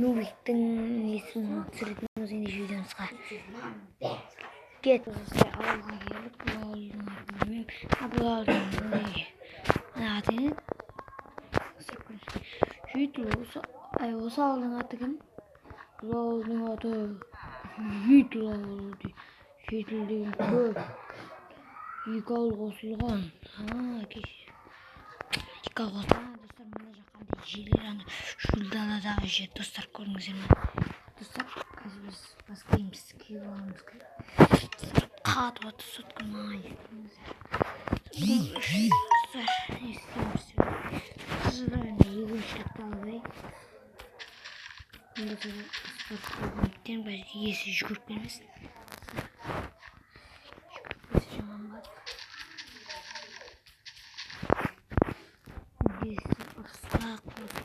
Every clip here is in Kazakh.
Нубиктің несін түсіретін ендеше видеомызға кет. Осылай ауылға келдік. Бұл ауылдың атын білмеймін. Бұл ауылдың аты не? Житель осы, ай, осы ауылдың аты кім? Бұл ауылдың аты Житель ауылы дейді. Житель деген көп. Екі ауыл қосылған. Кеше. Екі ауыл қосылған. Достар, мына жақ қандай жерлер, ана шөл даладағы жер. Достар, көрдіңіздер ме? Достар, қазір біз бас киімімізді киіп аламыз. Достар, қатып жатыр соткам. Достар, не істейміз? Достар, енді егіншілікті алайық. Онда спорт иесі жүгіріп келмесін. Жүгіріп келсе жаман болады. Иесі ұрыспақ болады.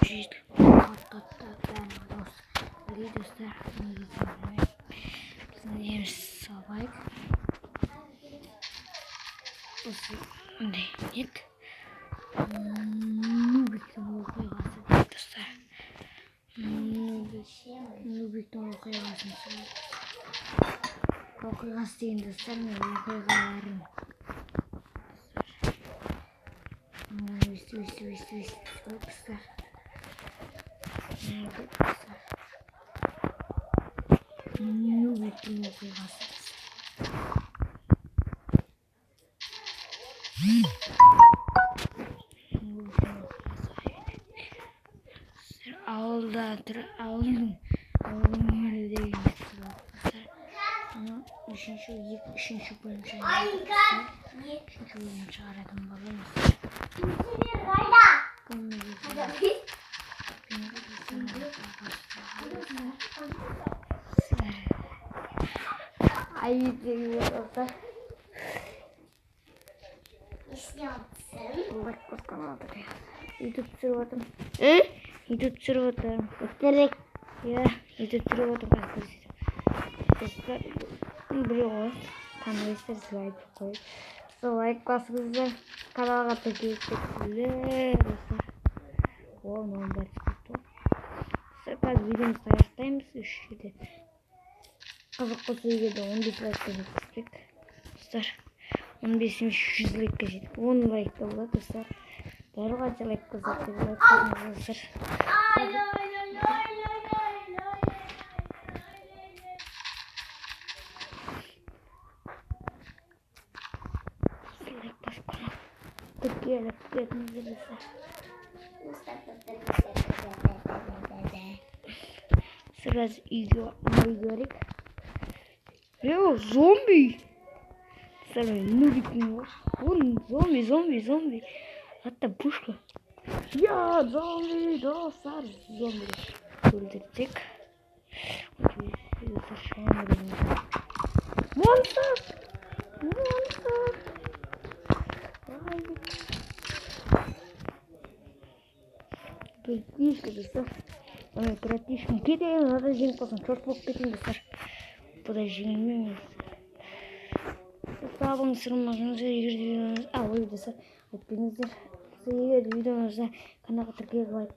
Житель бәрін достар, неге екенін білмеймін. Біздің неміз салайық. Осы мындай нет. Нубиктің оқиғасы дейді, достар. Нубиктің оқиғасын оқиғасы деген, достар, мен оқиғаларын. Өйстіп, өйстіп, өйстіп, өйстіп, достар. Достар. Нубиктің оқиғасы. Ауылда тұр, ауылдың өмірі деген достар. Ана үшінші, екі, үшінші бөлім шығарады. Үшінші бөлім шығаратын боламыз. Ай, достар. Лайк басқан Ютуб түсіріп жатырмын. Ютуб түсіріп жатырмын. Өтірік. Иә, ютуб түсіріп жатырмын, қазір көрсетемін. Достар, біреу ғой. Танымайсыздар, сіз айтып қой. Сол лайк басыңыздар, каналға тіркеліп кетіңіздер, достар. О, мынаның бәрі түсіп кетті ғой. Достар, қазір видеомызды аяқтаймыз. Үш жерде қызық болса, егер де 15 лайкқа жеткізсек. Достар, 15 емес, 100 лайкқа жетіп, 10 лайкта болады, достар. Бәрі қанша лайк басады деп лайк басыңыздар, достар. Лайк басып тіркеліп кетіңіздер, достар. Сразу үйге барайық. Йо, зомби! Достар, мен нубикпін ғой. Вон, зомби, зомби, зомби. Hatta пушка. Я зомби, достар, зомби. Өлтірдік. Монстр! Монстр! Братишка, достар. Ой, братишка, кетейін, мынада жеңіп қалсам, шорт болып кетейін, достар. Бұда жеңілмеймін. Табыңыз сырмаңыздар, егер де ой, достар, айтпеңіздер. Егер видеомызда каналға тіркеліп лайк